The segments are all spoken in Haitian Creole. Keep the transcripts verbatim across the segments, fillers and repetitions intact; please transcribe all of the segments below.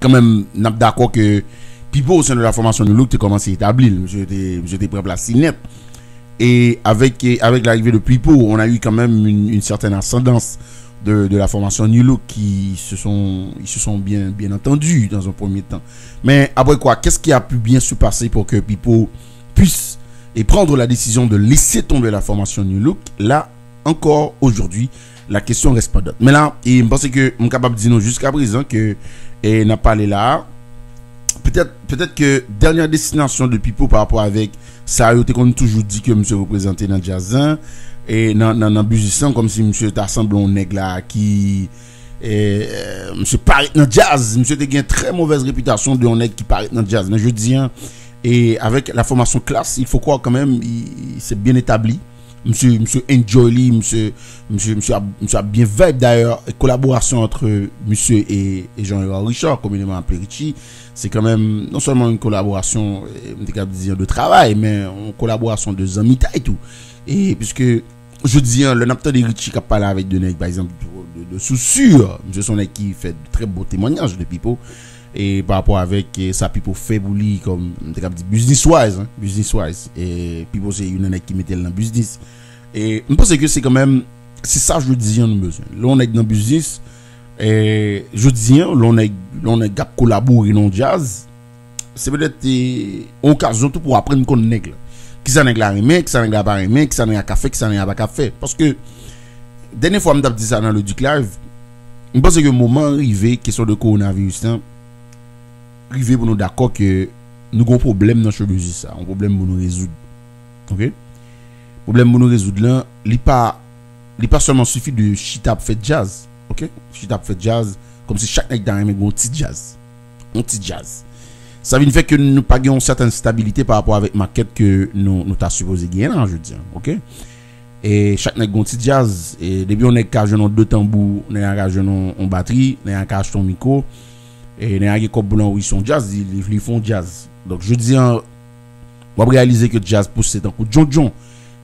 Kanmenm, n ap dakò ke Pipo, au sein de la formation New Look, te kòmanse etabli l. Misye te, misye te pran plas li nèt. Et avec, et avec l'arrivée de Pipo, on a eu quand même une, une certaine ascendance de, de la formation New Look qui se sont, ils se sont bien, bien entendus dans un premier temps. Mais après quoi, qu'est-ce qui a pu bien se passer pour que Pipo puisse et prendre la décision de laisser tomber la formation New Look? Là encore, aujourd'hui, la question reste pendante. Men la, e m panse ke m kapab di nou jiska prezan ke e n ap pale la a, petèt, petèt ke dènyè destinasyon de Pipo pa rapò avèk sa yo te konn toujou di ke misye reprezante nan djaz lan, e nan, nan, nan biznis lan, kòmsi misye ta sanble yon nèg la ki, e, misye parèt nan djaz, misye te gen trè movèz repitasyon de yon nèg ki parèt nan djaz. Men jodi an, e avèk la fòmasyon Klass, il faut croire quand même, i, i, se byen etabli. Misye, misye enjoy li, misye, misye, misye ap, misye ap byen vibe. Dayè, kolaborasyon ant misye e, e Jean Hérard Richard, komineman aple Richie, se kanmenm non sèlman yon kolaborasyon, e, m te kab di de travay, men yon kolaborasyon de zanmitay tou. E piske jodi an, lè n ap tande Richie k ap pale avèk de nèg, pa egzanp, de, de Soussure, misye se yon nèg ki fè de trè bon temwanyaj de Pipo, e pa rapò avèk, e, sa Pipo fè pou li, kòm m te kab di, business wise, hein, business wise. E Pipo se youn nan nèg ki mete l nan biznis. E m panse ke se kanmenm, se sa jodi an nou bezwen. Lè yon nèg nan biznis, e jodi an, lè yon nèg, lè yon nèg k ap kolabore nan yon djaz, se petèt, e, yon okazyon tou pou aprann konn nèg la. Kisa nèg la renmen, kisa nèg la pa renmen, kisa nèg la ka fè, kisa nèg la pa ka fè. Paske, dènye fwa m t ap di sa nan Le Duc Live, m panse ke moman an rive, kesyon de kowonaviris lan, rive pou nou dakò ke nou gen yon pwoblèm nan show business sa, yon pwoblèm pou nou rezoud. Ok? Pwoblèm pou nou rezoud lan, li pa, li pa sèlman sifi de chita ap fè djaz. Ok? Chita ap fè djaz, kòmsi chak nèg ta renmen gen yon ti djaz. Yon ti djaz. Sa vin fè ke nou pa gen yon sètèn stabilite pa rapò avèk makèt ke nou, nou ta sipoze genyen la, jodi an. Ok? E chak nèg gen yon ti djaz. E depi yon nèg ka jwenn yon de tanbou, nèg la ka jwenn yon, yon batri, nèg la ka achte yon mikwo, e nèg la gen kòb pou l anrejistre yon djaz, li, li, li fè yon djaz. Donk, jodi an, w ap reyalize ke djaz pouse tankou djondjon.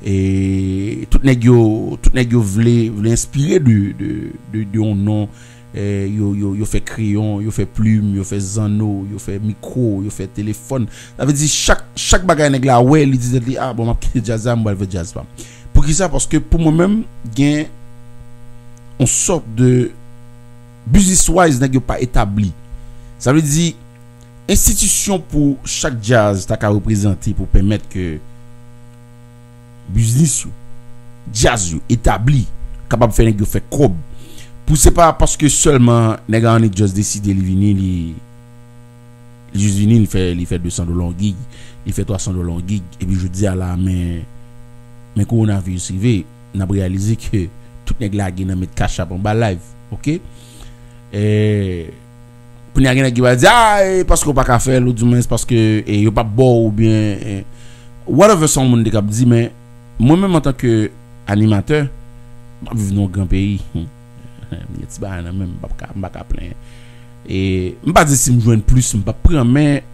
E tout nèg yo, tout nèg yo vle, vle enspire de, de, de, de yon non. E yo, yo, yo fè kreyon, yo fè plim, yo fè zanno, yo fè mikwo, yo fè telefòn. Sa vle di chak, chak bagay nèg la wè, li di tèt li, "Ah, bon, m ap kite djaz la, m pral fè djaz pa m." Poukisa? Paske pou mwen menm, gen yon sòt de business wise, nèg yo pa etabli. Sa vle di, enstitisyon pou chak djaz ta ka reprezante pou pèmèt ke biznis yo, djaz yo etabli, kapab fè nèg yo fè kòb. Pou se pa paske sèlman nèg la annik just deside li vini, li, li jis vini, li fè, li fè de san dola yon gig, li fè twa san dola yon gig, epi jodi a la, men, men kowonaviris rive, n ap reyalize ke tout nèg lage nan met Cash App anba live, ok? E, kounye a gen nèg ki va di, "Ah, e, paske w pa ka fè l, oudimwens paske, e, yo p ap ba w," oubyen, e, whatever sa yon moun te kab di, men mwen menm antanke animatè, m ap viv nan yon gran peyi. M gen ti bagay nan men m, m p ap ka, m pa ka plenyen. E m pa di si m jwenn plis, m p ap pran, men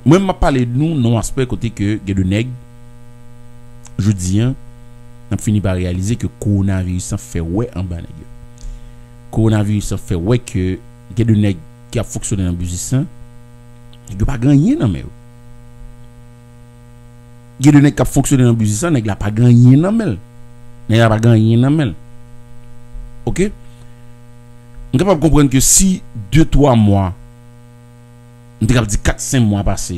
mwen m ap pale nou nan yon aspè kote ke gen de nèg, jodi an, n ap fini pa reyalize ke kowonaviris lan fè wè anba nèg yo. Kowonaviris lan fè wè ke gen de nèg ki ap fonksyone nan biznis lan, nèg yo pa gen anyen nan men yo. Gen de nèg k ap fonksyone nan biznis lan, nèg la pa gen anyen nan men l. Nèg la pa gen anyen nan men l. Ok? M kapab konprann ke si de twa mwa, m te kab di kat senk mwa pase,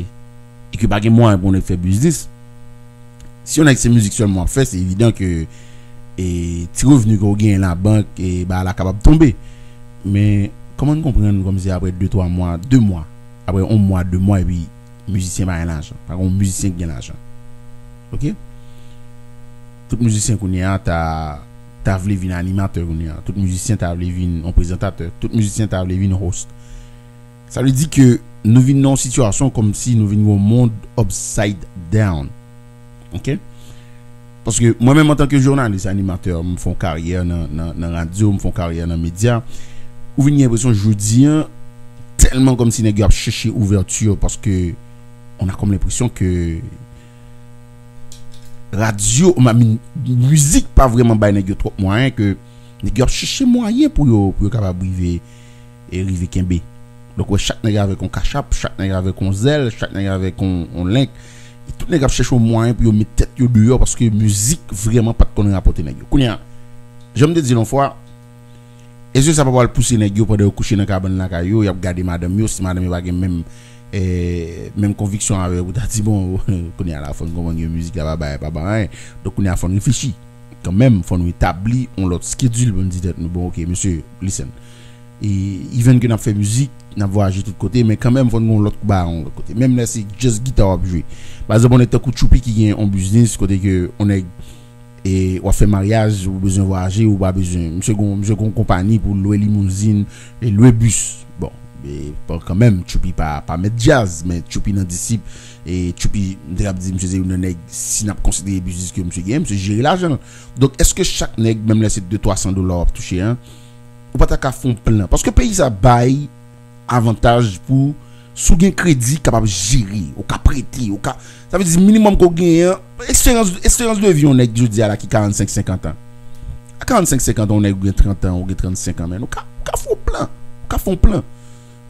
e ke pa gen mwayen pou yon nèg fè biznis, si yon nèg se mizik sèlman w ap fè, se evidan ke, e, ti revni ke w genyen labank, e, bagay la kapab tonbe. Men, kòman n konprann kòmsi apre de twa mwa, de mwa, apre yon mwa, de mwa, epi mizisyen pa gen lajan? Pa gen yon mizisyen ki gen lajan. Ok? Tout mizisyen kounye a ta, ta vle vin animatè kounye a. Tout mizisyen ta vle vin yon prezantatè. Tout mizisyen ta vle vin host. Sa vle di ke nou vin nan yon sitiyasyon kòmsi nou vin yon mond upside down. Ok? Paske mwen menm antanke jounalis, animatè, m fè yon karyè nan, nan, nan radyo, m fè yon karyè nan medya. Ou vin gen enpresyon jodi an, tèlman kòmsi nèg yo ap chèche ouvèti, paske on a comme l'impression ke radyo, m, m, mizik pa vrèman bay nèg yo twòp mwayen, ke nèg yo ap chèche mwayen pou yo, pou yo kapab rive, e rive kenbe. Donk, wè, chak nèg avèk yon kachap, chak nèg avèk yon zèl, chak nèg avèk yon, yon lenk. E tout nèg ap chèche yon mwayen pou yo met tèt yo deyò paske mizik vrèman pa t konn rapòte nèg yo. Kounye a, jan m te di l yon fwa, èske sa pa pral pouse nèg yo pandan yo kouche nan kabann lakay yo, y ap gade madanm yo, si madanm yo pa gen menm, eh, menm konviksyon avè yo, pou ta di, bon, kounye a la, fò n konprann ke mizik la pa bay, pa bay anyen. Donk, kounye a, fò n reflechi. Kanmenm, fò nou etabli yon lòt schedule pou n di tèt nou, bon, ok, mesye, listen. E, even ke n ap fè mizik, n ap vwayaje tout kote, men kanmenm, fò n gen yon lòt bagay, yon lòt kote. Menm lè se just gita w ap jwe. Pa egzanp, yon nèg tankou Tchoupi ki gen yon biznis, kote ke yon nèg, e, w ap fè maryaj, ou bezwen vwayaje, ou pa bezwen. Misye gon, misye gon konpayi pou lwe limouzin, e lwe bis. Bon, e, bon, kanmenm, Tchoupi pa, pa mèt djaz, men Tchoupi nan disip, e Tchoupi, m te ap di, misye se youn nan nèg, si n ap konsidere biznis ke misye genyen, misye jere lajan l. Donk, èske chak nèg, menm lè se de twa san dola w ap touche, an, ou pa ta ka fè yon plan? Paske peyi sa bay avantaj pou, si w gen kredi, kapab jere, ou ka prete, ou ka, sa vle di minimòm ke w genyen an, esperans, esperans de vi yon nèg jodi a la ki karannsenk, senkant an. A karannsenk, senkant an, yon nèg ou gen trant an, ou gen trannsenk an, men ou ka, ou ka fè yon plan, ou ka fè yon plan.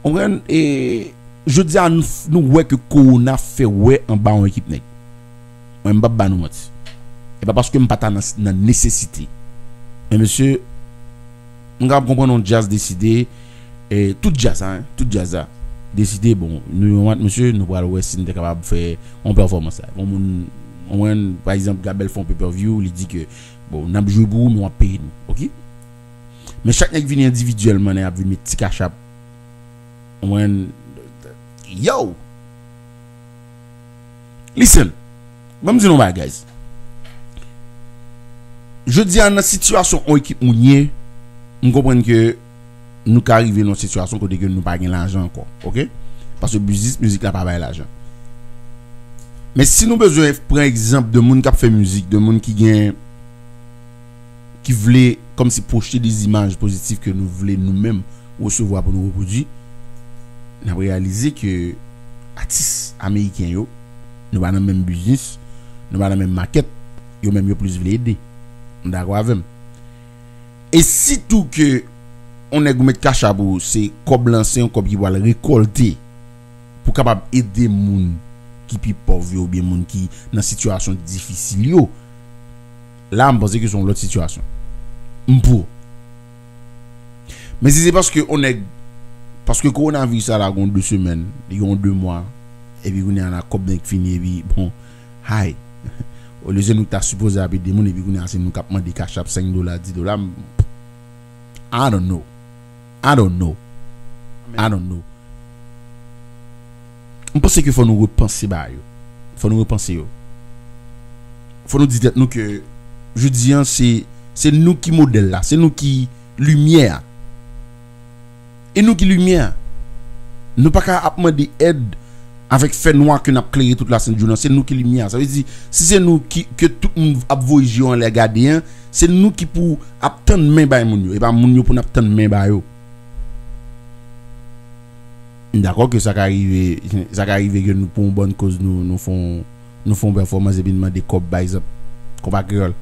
Ou konprann? E jodi a, nou, nou wè ke kowona fè wè anba yon ekip nèg. Mwen, m p ap ba nou manti. E pa paske m pa ta nan, nan nesesite. Men mesye, m kapab konprann yon djaz deside, e, tout djaz, hein, tout djaz la, deside, bon, nou yon mat, mesye, nou pral wè si n te kapab fè yon pèfòmans la. Yon moun, yon moun, pa egzanp, Gabel fè yon pay-per-view, li di ke, bon, n ap jwe pou ou, men w ap peye nou, ok? Men chak nèg vini endividyèlman, nèg ap vin met ti kachap. Mwen, yo! Listen, ban m di nou yon bagay, guys. Jodi a, nan sitiyasyon yon ekip moun ye, m konprann ke nou ka rive nan yon sitiyasyon kote ke nou pa gen lajan ankò, ok? Paske biznis mizik la pa bay lajan. Men si nou bezwen pran egzanp de moun k ap fè mizik, de moun ki gen, ki vle kòmsi pwojte de zimaj pozitif ke nou vle nou menm resevwa pou nou repwodui, n ap reyalize ke atis ameriken yo, nou pa nan menm biznis, nou pa nan menm makèt, yo menm yo plis vle ede. Ou dakò avè m? E sitou ke yon nèg ou met kachap ou, se kòb lan, se yon kòb ki pral rekòlte pou kapab ede moun ki pi pòv yo oubyen moun ki nan sitiyasyon difisil yo. La, m panse ke se yon lòt sitiyasyon. M pou. Men si se paske yon nèg, paske kowonaviris sa la gon de semèn, li gon de mwa, epi kounye a la kòb nèg fini, epi bon, hay. Olye se nou ki ta sipoze ap ede moun, epi kounye a se nou k ap mande kachap senk dola, dis dola, m, I don't know. I don't know. I don't know. M panse ke fò nou repanse bagay yo. Fò nou repanse yo. Fò nou di tèt nou ke jodi a, se, se nou ki modèl la, se nou ki limyè a. E nou ki limyè a. Nou pa ka ap mande èd avèk fènwa ke n ap klere tout lasent jounen an. Se nou ki limyè a. Sa vle di, si se nou ki, ke tout moun ap voye je yo anlè gade an, se nou ki pou ap tann men bay moun yo. E pa moun yo pou n ap tann men ba yo. M dakò ke sa ka rive, sa ka rive ke nou, pou yon bòn koz, nou, nou fè yon, nou fè yon pèfòmans epi n mande kòb, pa egzanp, Konpa Kreyòl,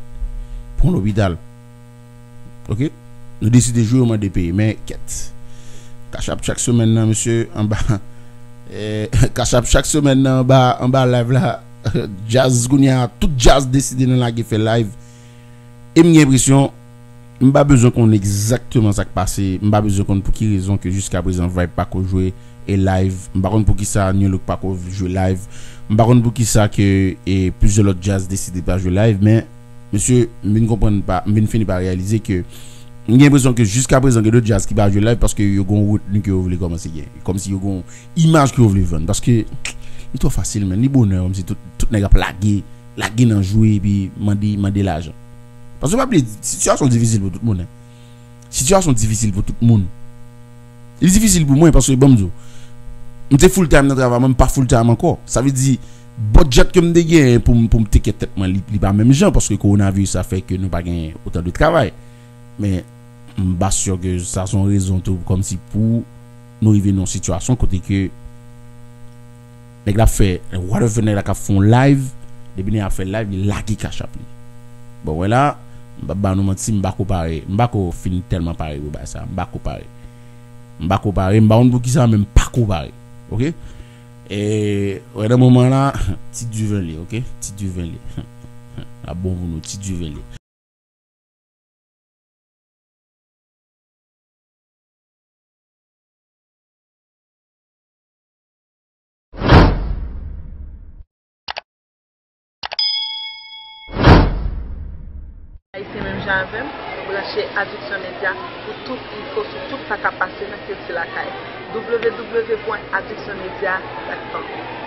pou yon lopital. Ok? Nou deside jwe, yo mande peye. Men, kèt. Kachap chak semèn nan, mesye, anba. Eh, kachap chak semèn nan, anba, anba live la. Djaz, kounye a, tout djaz deside nan lage fè live. E m gen enpresyon, m pa bezwen konn egzakteman sa k pase. M pa bezwen konn pou ki rezon ke jiska prezan Vibe pa ko jwe e live. M pa konn pou ki sa New Look pa ko jwe live. M pa konn pou ki sa ke, e, plizyè lòt djaz deside pa jwe live, men mesye, m vin konprann pa, m vin fini pa reyalize ke m gen enpresyon ke jiska prezan gen de djaz ki pa jwe live paske yo gon retni ke yo vle kòmanse gen. Kòmsi yo gon imaj ke yo vle vann. Paske li twò fasil, men. Li bonè, kòmsi tout, tout nèg ap lage, lage nan jwe, epi mande, mande lajan. Paske pa bliye, sitiyasyon difisil pou tout moun, en. Sitiyasyon difisil pou tout moun. Li difisil pou mwen, paske ban m di w, m te full time nan travay mwen, m pa full time ankò. Sa vle di, budget ke m te genyen pou m, pou m take care tèt mwen, li, li pa menm jan, paske kowonaviris sa fè ke nou pa gen otan de travay. Men, m pa si ke sa se yon rezon tou, kòmsi pou nou rive nan yon sitiyasyon kote ke nèg la ap fè, whatever, nèg la k ap fè yon live, depi nèg la ap fè live, li lage kachap li. Bon, wè la, m p ap ba nou manti, m pa ko pare, m pa ko fin tèlman pare pou bagay sa, m pa ko pare. M pa ko pare, m pa konn poukisa, men m pa ko pare. Oke? E, wè, nan moman la, ti diven li, oke? Ti diven li. Ap bon pou nou, ti diven li. Ayisyen menm jan avè m, branche Addiction Media pou tout enfo sou tout sa k ap pase nan kilti lakay. W W W pwen addiction media dot com.